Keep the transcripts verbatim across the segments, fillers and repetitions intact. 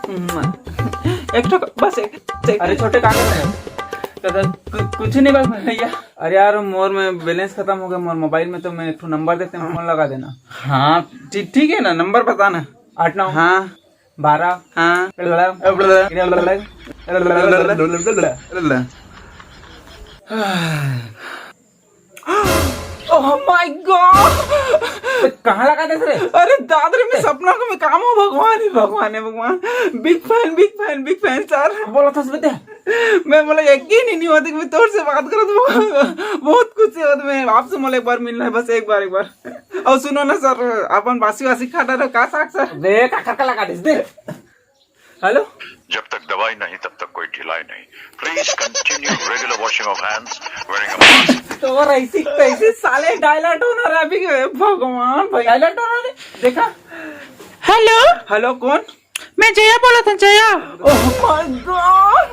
एक ठो, बस एक, एक। अरे छोटे, का कर रहे हो? दादा, कु-, कुछ नहीं, बस भैया। अरे यार, मोर में बैलेंस खतम हो गया मोर मोबाइल में, तो मैं एक ठो नंबर देते हैं, फोन लगा देना। हाँ, ठीक, ठीक है ना, नंबर बताना। आठ नौ। हाँ। बारह। हाँ। Oh my God! तो कहाँ लगा दे रे? अरे दादा रे, मैं सपना को मैं काम हो, भगवान ही भगवान है, भगवान। Big fan, big fan, big fan sir। बोला था उसमें ते। मैं बोला, यकीन ही नहीं होता कि मैं तोर से बात करत हूँ। बहुत खुशी होत मैं आपसे, मोला एक बार मिलना है, बस एक बार, एक बार। और सुनो ना sir, अपन बासी वासी खा डालो का साग sir? बे, काकर का लगा दिस दे। Hello। जब तक दवाई नहीं, तब तक कोई ढिलाई नहीं। Please continue regular washing of hands, wearing a mask। तो वो ऐसी, ऐसी साले dialer tone हो रहा है अभी। भगवान भाई, dialer tone हो रहा है। देखा। Hello। Hello, कौन? मैं जया बोला था, जया। Oh my God।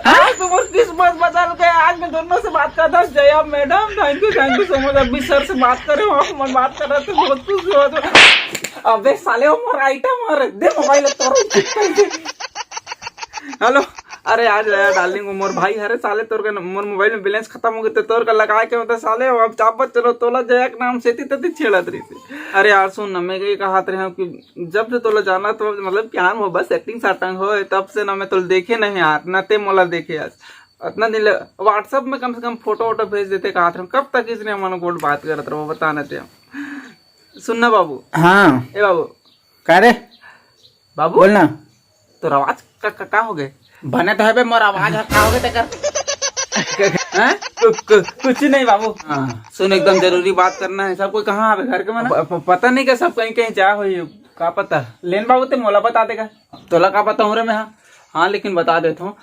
हाँ? आज तो मोर किस्मत बदल गया। आज मैं दोनों से बात करता हूँ। Jaya madam, thank you, thank you so much। अभी sir से बात करे हो, आप मन बात कर रहे थे, बहुत खुश हुआ तो। अबे साले, वो मोर item हरे, दे मोबाइल तोर। Hello। अरे यार, जया darling, वो मोर भाई हरे साले, तोर का न-, मोर मोबाइल में बैलेंस खतम हो गए, तो तोर का लगा के मतलब साले, अब चापत चलो तोला जया के नाम से इतनी छेड़त रही थी। अरे यार सुन ना, मैं ये कहत रहे हूँ कि जब से तोला जाना तो मतलब प्यार मोहब्बत सेटिंग साटंग हो, तब से ना मैं तोला देखे नहीं यार, ना ते मोला देखे यार। इतना दिन ले WhatsApp में कम से कम फोटो वोटो भेज देते, कहत रहे हूँ, कब तक इसने मन गोल बात करत रहो, बता ना ते। सुन ना बाबू। हाँ। ए बाबू। का रे? बाबू। बोल ना। तोर आवाज का, का, का हो गए? बने तो है बे, मोर आवाज ह, का हो गए तेकर? हैं? कु-, कु-, कुछ नहीं बाबू। हाँ, सुन, एकदम जरूरी बात करना है। सब कोई कहाँ आवे घर के मना? प-, प-, पता नहीं क्या, सब कहीं कहीं जा हो, का पता। लेन बाबू, ते मोला बता देगा। तोला का बताऊँ रे मैं? हाँ, हाँ, लेकिन बता देता हूँ,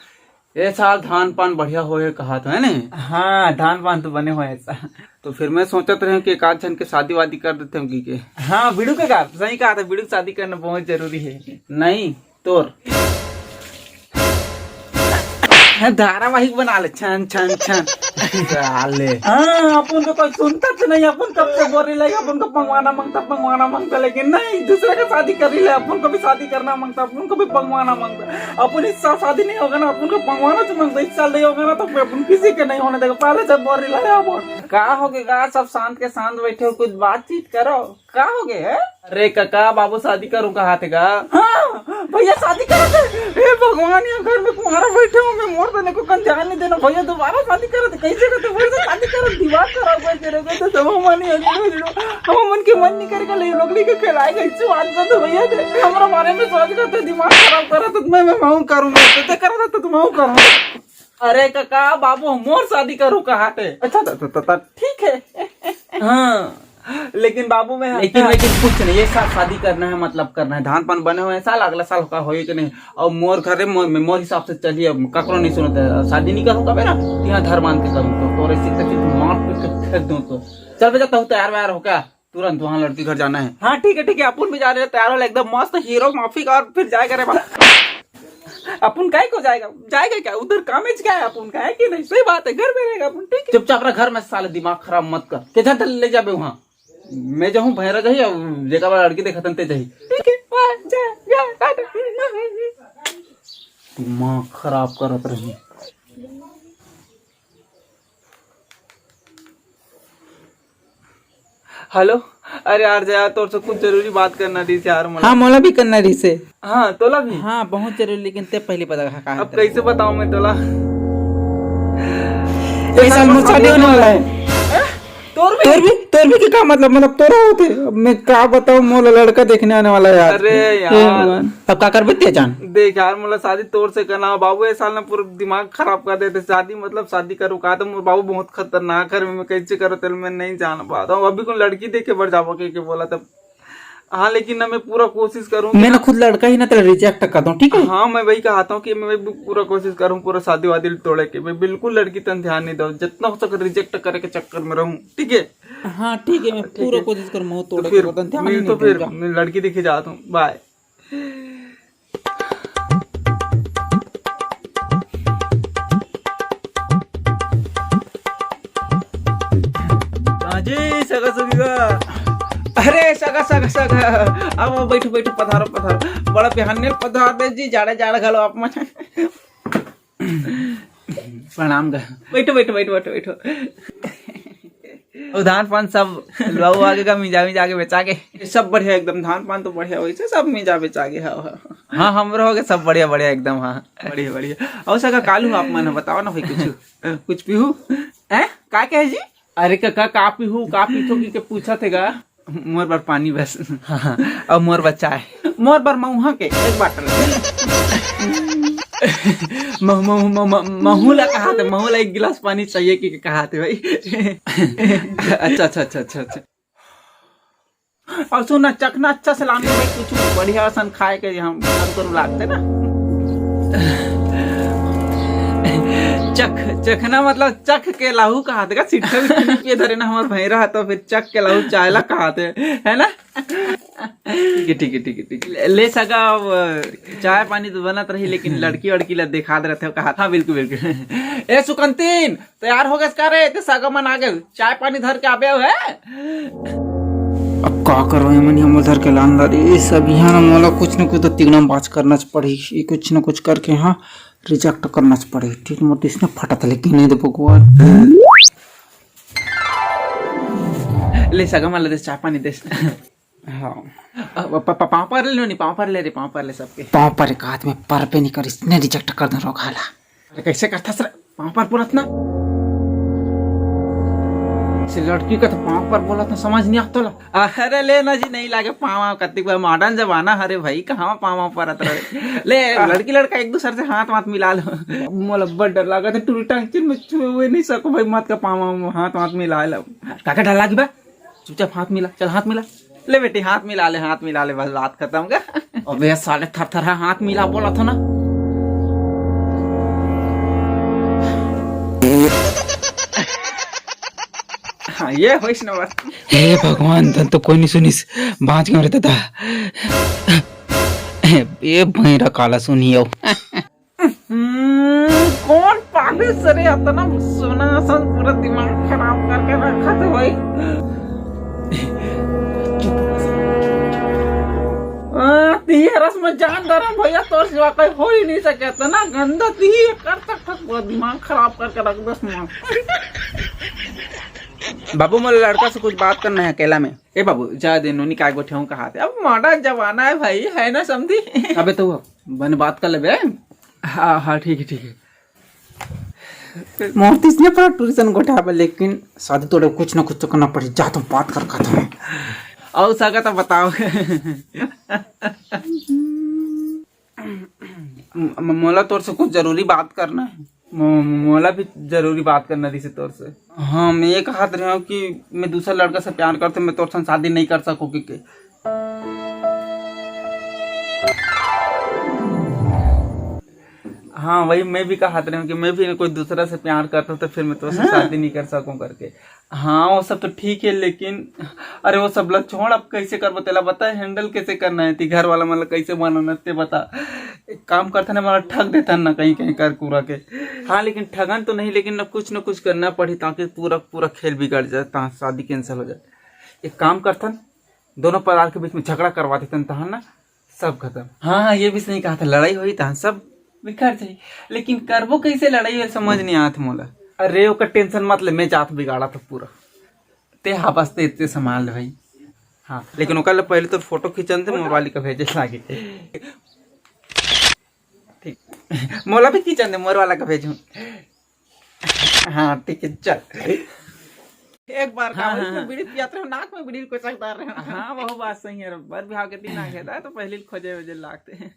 ये साल धान पान बढ़िया होए कहा तो है नहीं? हाँ, धान पान तो बने हुए ऐसा। तो फिर मैं सोचत रहे कि एक आध जन के शादी वादी कर देते हैं की के। हाँ, बिड़ू के का सही कहा था, बिड़ू की शादी करना बहुत जरूरी है। नहीं, तोर। हैं, धारावाहिक बना ले, छन, छन, छन। साले। हाँ, अपन को कोई सुनता तो नहीं, अपन कब से बोल रही है, अपन को पंगवाना मांगता, पंगवाना मांगता, लेकिन नहीं, दूसरे का शादी कर रही है, अपन को भी शादी करना मांगता, अपन को भी पंगवाना मांगता। अपन इस साल शादी नहीं होगा ना, अपन को पंगवाना तो मांगता, इस साल नहीं होगा ना, तो अपन किसी के नहीं होने देगा, पहले से बोल रही है अपन। का हो गया, सब शांत के शांत बैठे हो, कुछ बातचीत करो। का हो गए है? अरे कका, बाबू शादी करूं कहा थे का? हाँ, भैया शादी करो थे। हे भगवान, यहाँ घर में कुंवारा बैठे हूँ मैं, मोर तने को कन ध्यान नहीं देना भैया, दोबारा शादी करो थे, कैसे करते फिर से शादी करो, दिमाग खराब कर दे रहे थे, सब हम नहीं है, हम मन के मन नहीं करेगा, ले लोग नहीं के खिलाए गए, इसी बात कर दो भैया थे, हमारा बारे में सोच करते दिमाग खराब करा तो मैं, मैं, मैं हूँ करूँगा, तो करा था तो मैं हूँ करूँगा। अरे कका, बाबू मोर शादी करो कहा थे। अच्छा, त, त, त, त, ठीक है। हाँ, लेकिन बाबू मैं लेकिन, लेकिन कुछ नहीं, ये साल शादी करना है, मतलब करना है, धान पान बने हुए हैं, साल अगला साल का होई कि नहीं। और मोर घरे मोर, मोर हिसाब से चलिए, अब ककरो नहीं सुनते, शादी नहीं करूँ कबे ना, तो यहाँ धर बांध के करूँ, तो तोरे सीधे सीधे मार पीट के फेंक दूँ तो। चल बेटा, तू तैयार वैयार हो क्या? तुरंत वहाँ लड़की घर जाना है। हाँ ठीक है, ठीक है, अपन भी जा रहे हैं, तैयार हो एकदम मस्त हीरो माफिक, और फिर जाएगा रे बाप। अपन काय को जाएगा, जाएगा क्या उधर, काम है क्या है अपन का, है कि नहीं? सही बात है, घर में रहेगा अपन, ठीक है। चुपचाप रह घर में, साले दिमाग खराब मत कर। के जा ले जाबे वहाँ, मैं जाहूँ भैरा जाही, अब जेकर बर लड़की देखत हन ते जाही। ठीक है, बाय, जा, जा, टाटा। दिमाग खराब करत रही। हेलो, अरे यार जया, तोर से कुछ जरूरी बात करना रहिस यार मोला। हाँ, मोला भी करना रहिस हे। हाँ, तोला भी? हाँ, बहुत जरूरी, लेकिन ते पहले बता, का, का अब है तेरे? कैसे बताऊं मैं तोला? ए साल मोर शादी होने वाला है। हैं? तोर भी? तोर भी, तोर भी के का मतलब, मतलब तोरा होते? अब मैं का बताऊं, मोला लड़का देखने आने वाला है यार। अरे हे यार। भगवान। अब का करबे ते जान? देख यार, मोला शादी तोर से करना हो बाबू, ए साल ना पूरा दिमाग खराब कर देते। शादी मतलब शादी करो का, तो मोर बाबू बहुत खतरनाक है, मैं कैसे करो तेल मैं नहीं जान पाता हूँ। अभी कोई लड़की देखे बर जाबो के, के बोला तब। हाँ, लेकिन ना मैं पूरा कोशिश करूँ। मैं ना खुद लड़का ही ना तेला रिजेक्ट कर दूँ, ठीक है? हाँ, मैं वही कहता हूँ कि मैं भी पूरा कोशिश करूँ पूरा शादी वादी तोड़े के। मैं बिल्कुल लड़की तन ध्यान नहीं दूँ, जितना हो सके रिजेक्ट करे के चक्कर में रहूँ, ठीक है? हाँ ठीक है, मैं ठीक पूरा है। कोशिश करूँ, मैं तो तोड़े फिर के, तन ध्यान ही मिल, तो नहीं फिर दूंगा। मैं लड़की देखे जाता हूँ, बाय। हाँ जी, सगा सगी का। अरे सगा, सगा, सगा, अब बैठो, बैठो, पधारो, पधारो। बड़ा बिहाने पधार दे जी, जाड़े जाड़ घलो आप मन। प्रणाम गा। बैठो, बैठो, बैठो, बैठो, बैठो। अउ धान पान सब लुआ आगे का, मिंजा मिंजा के बेचा के? सब बढ़िया एकदम, धान पान तो बढ़िया होइसे, सब मिंजा बेचा के। हाँ, हाँ। हाँ, हमरो हो गए सब बढ़िया बढ़िया एकदम। हाँ, बढ़िया बढ़िया। अउ सगा कालू आप मन बताओ ना भाई कुछ। कुछ पीहू? हैं? का कहे जी? अरे कका, का पीहू, का पीथो की के पूछत हे गा? मोर बर पानी बस। हाँ, हाँ, अउ मोर बर चाय। मोर बर मऊहा के एक बाटल। महू, महू, महू, महू ला कहाथे, महू ला एक गिलास पानी चाहिए कि कहाथे भाई। अच्छा, अच्छा, अच्छा, अच्छा, अच्छा। अउ सुन ना, चखना अच्छा से लान भाई, कुछ बढ़िया सन खाए के हम तोर लागथे ना। चख, चखना मतलब चख के लाहू कहाथे का, सिट्ठा भी नहीं पिए धरे ना हमर भैरा, तो फिर चख के लाहू चाय ला कहाथे, है ना? ठीक है, ठीक है, ठीक है, ठीक है। ले, ले सगा, अब चाय पानी तो बनत रही, लेकिन लड़की वड़की ला देखा दे रहते हो कहा। हाँ, बिल्कुल, बिल्कुल। ए सुकंतीन, तैयार हो गए का रे? ते सगा मन आ गए, चाय पानी धर के आबे हो है। अब का करो, एमन हमर धर के लान ला रे। ये सब यहाँ ना, मोला कुछ न कुछ तो तिगड़म बाज करना च पड़ी, ये कुछ न कुछ करके, हाँ, रिजेक्ट करना च पड़ी। ठीक, मोर तो इसने फटत लेकिन नहीं दे भगवान। ले सगा मन ला दे, चाय पानी दे। हाँ। अब प-, प-, पाँव पर ले लो नी, पाँव पर ले रे, पाँव पर ले सबके। पाँव पर एक हाथ में पर पे नहीं कर, इसने रिजेक्ट कर दे रोक हाला। अरे कैसे करथस रे? पाँव पर बोलत ना। से लड़की का तो पाँव पर बोलत ना, समझ नहीं आता ला। अरे ले ना जी, नहीं लागे पाँव, कतिक बार मॉडर्न जमाना हरे भाई, कहाँ पाँव परत रहे। ले, हाँ। लड़की लड़का एक दूसरे से हाथ वाथ मिला लो। मोला बड़ डर लागत हे, टूरी टांग चिन में छुए हुए नहीं सको भाई, मत का पाँव हाथ वाथ मिला लो। काका डर लागी बा? चुपचाप हाथ मिला, चल हाथ मिला। ले बेटी, हाथ मिला ले, हाथ मिला ले, बस बात खत्म का। अबे साले थर थर, हाँ, हाथ मिला बोला था ना। हाँ, ये होइस ना बस। हे भगवान, धन तो कोई नहीं सुनिस, बाँच गए रे दादा। ए भैरा काला सुनियो। हम्म, कौन पागल सरे अतना सोना असन पूरा दिमाग खराब करके रखा था भाई। आ, तिही हरस में जान डरम भैया, तोर सिवा कोई हो ही नहीं सके, इतना गंदा तिही कर सकता, पूरा दिमाग खराब करके रख दस मन। बाबू, मोला लड़का से कुछ बात करना है अकेला में। ए बाबू, जा दे नोनी, काय गोठे हूँ कहा थे। अब मॉडर्न जमाना है भाई, है ना समधी? अबे तो बने बात कर लेबे। हाँ, हाँ, ठीक है, ठीक है। मोर तो इसने पर टूरिज्म गोठा है, लेकिन शादी तोड़े कुछ ना कुछ तो करना पड़ी। जा तुम बात कर खाता हूँ। और सगा तो बताओ। म-, म-, मोला तोर से कुछ जरूरी बात करना है। मो-, मोला भी जरूरी बात करना रहिसे तोर से। हाँ, मैं ये कहत रहे हूँ कि मैं दूसरा लड़का से प्यार करते, मैं तोर से शादी नहीं कर सको कि के। हाँ, वही मैं भी कहत रहे हूँ कि मैं भी कोई दूसरा से प्यार करता तो फिर मैं तोर से हाँ। शादी नहीं कर सकूँ करके। हाँ, वो सब तो ठीक है, लेकिन अरे, वो सब ला छोड़, अब कैसे करबो, तेला बता, हैंडल कैसे करना है, ती घर वाला मन ला कैसे बनाना, ते बता। एक काम करथन, मोला ठग देथन ना कहीं, कहीं कर कुरा के। हाँ, लेकिन ठगन तो नहीं, लेकिन ना कुछ ना कुछ करना पड़ी, ताकि पूरा, पूरा खेल बिगड़ जाए, तहाँ शादी कैंसिल हो जाए। एक काम करथन, दोनों परिवार के बीच में झगड़ा करवा देथन, तहाँ ना सब खत्म। हाँ, हाँ, ये भी सही कहा था, लड़ाई होई तहाँ सब बिखर जाई, लेकिन करबो कैसे लड़ाई, ये समझ नहीं आत मोला। अरे, ओकर टेंशन मत ले, मैं जात बिगाड़ा था पूरा। ते हा बस, ते, ते संभाल ले भाई। हाँ, लेकिन ओकर ले पहले तो फोटो खींचन दे, मोर वाली का भेजे लागे। ठीक, मोला भी खींचन दे, मोर वाला का भेजूँ। हाँ, ठीक है, चल। एक बार का हाँ, होइस, हाँ, मैं हाँ। बीड़ी पियात रहे, नाक में बीड़ी को चकदार रहे। हाँ, वो बात सही है। बर बिहाव के दिन आ गया था, तो पहले खोजे वजे लागते।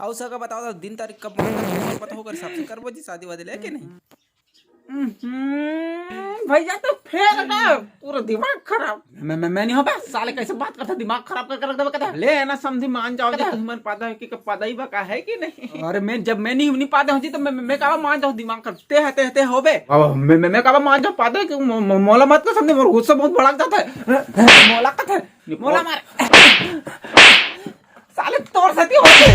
अउ सगा बताओ तो, दिन तारीख कब पता होकर हिसाब से करबो जी शादी वादी, लेके नहीं? हम्म, भैया तो फेल ना, पूरा दिमाग खराब। मैं, मैं, मैं नहीं हो बे, साले कैसे बात करता, दिमाग खराब करके रख देबे कहता। ले है ना समधी, मान जाओ जी, तुम्हारे पादा है कि पादा ही बका है कि नहीं? अरे मैं, जब मैं नहीं, नहीं पादा हूँ जी, तो मैं, मैं, मैं काला मान जाऊँ, दिमाग खराब। ते है, ते है, ते हो बे। अब मैं, मैं, मैं काला मान जाऊँ पादा है कि मो-, मो-, मोला मत कर समधी, मोर गुस्सा बहुत भड़क जाता है। मोला कत है, मोला मार। साले तोर सेती होथे।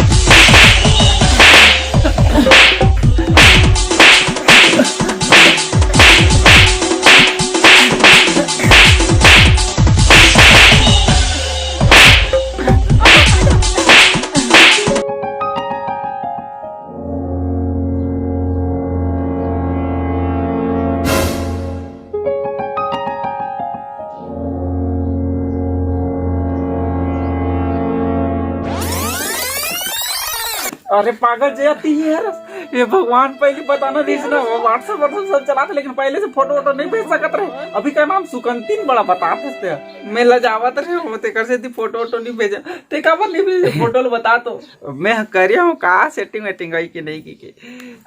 अरे पागल जया, ती ही हरस। ये भगवान, पहले बताना रहिस ना, वो WhatsApp, WhatsApp सब चलाते, लेकिन पहले से फोटो वोटो नहीं भेज सकत रहे। अभी का नाम सुकंतिन बड़ा बतात हस ते। मैं लजावत रहे हो, तेकर से ती फोटो वोटो नहीं भेजा। ते काबर नहीं भेजे फोटो, ल बता तो। मैं ह करे हूँ का setting वेटिंग आई कि नहीं की, की?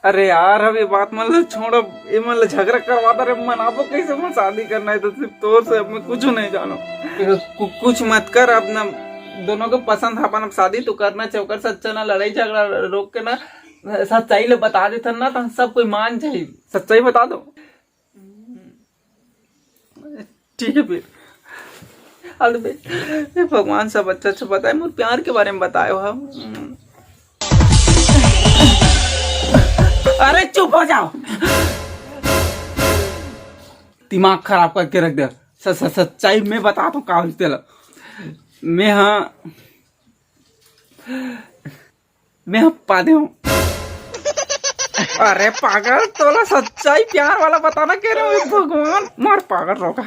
अरे यार, अब ये बात मन ल छोड़, अब ये मन ल झगड़ा करवाता रे, मनाबो कैसे? मैं शादी करना है तो सिर्फ तोर से, अब मैं कुछ नहीं जानो। कु-, कुछ मत कर, अब ना दोनों को पसंद है, अपन अब शादी तो करना चाहिए, ओकर से अच्छा ना लड़ाई झगड़ा रोक के ना सच्चाई ले बता देथन ना, तो सब कोई मान जाही। सच्चाई बता दो। ठीक है फिर। अरे बे, हे भगवान, सब अच्छा अच्छा बताए, मोर प्यार के बारे में बताए हो हम। अरे चुप हो जाओ, दिमाग खराब करके रख दे। स-, स-, सच्चाई मैं बतात हूँ का होइस तेला। मैं हाँ, मैं हाँ पा दे हूँ। अरे पागल, तोला सच्चाई प्यार वाला बताना कहे रहे हो, भगवान, मार पागल रोका।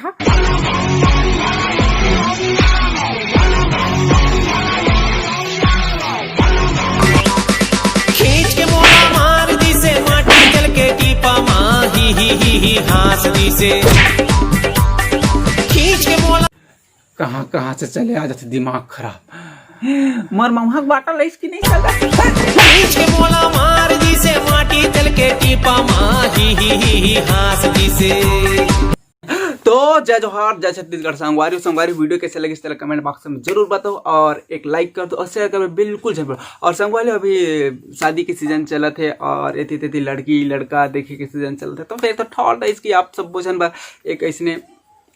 खींच के मोला मार दिसे माटी जल के टीपा मा, ही ही ही ही हाँस दिसे। खींच के मोला कहाँ कहाँ से चले आ जाथे दिमाग खराब। मोर मउहा के बाटा लइस कि नहीं सगा? खींच के मोला मार दिसे माटी जल के टीपा मा, ही ही ही ही हाँस दिसे। तो जय जोहार, जय छत्तीसगढ़ संगवारी। संगवारी, वीडियो कैसे लगिस तेला कमेंट बॉक्स में जरूर बताओ, और एक लाइक कर दो, और शेयर कर दो बिल्कुल जरूर। और संगवारी, अभी शादी के सीजन चलत हे, और एती तेती लड़की लड़का देखे के सीजन चलत हे, तो फिर तो ठौर रहिस कि आप सब झन बर एक अइसने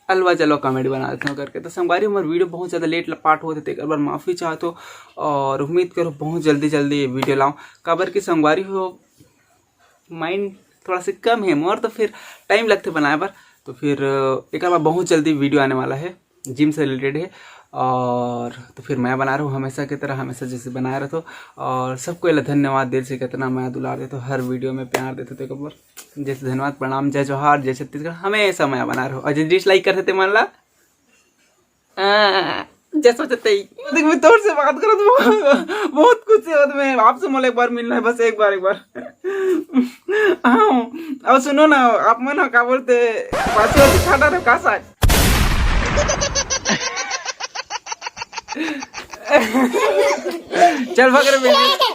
अलवा जलवा कॉमेडी बना देथों करके। तो संगवारी, हमर वीडियो बहुत ज़्यादा लेट पाट होत हे, तेकर बर माफ़ी चाहत हो, और उम्मीद करो बहुत जल्दी जल्दी वीडियो लाऊं, काबर कि संगवारी हो, माइंड थोड़ा सा कम है मोर, तो फिर टाइम लगथे बनाए बर। तो फिर, अ, एकर बाद बहुत जल्दी वीडियो आने वाला है, जिम से रिलेटेड है। और तो फिर मैं बना रहा हूँ हमेशा की तरह, हमेशा जैसे बनाए रहथो। और सबको एला धन्यवाद दिल से, कितना मैं दुलार देथो, हर वीडियो में प्यार देथो, तो एक बार जैसे धन्यवाद, प्रणाम, जय जोहार, जय छत्तीसगढ़, हमेशा मैं बना रहा हूँ। और जो डिसलाइक करथे ते मन ला, आ, जय सोचते ही। देख, मैं तोर से बात करत हूँ। बहुत खुशी होत मैं आपसे, मोला एक बार मिलना है, बस एक बार, एक बार। हाँ, और सुनो ना, आप मन ह का बोलते, पाछू वाली छाटा रहे का साथ? चल भाग रे बेबी।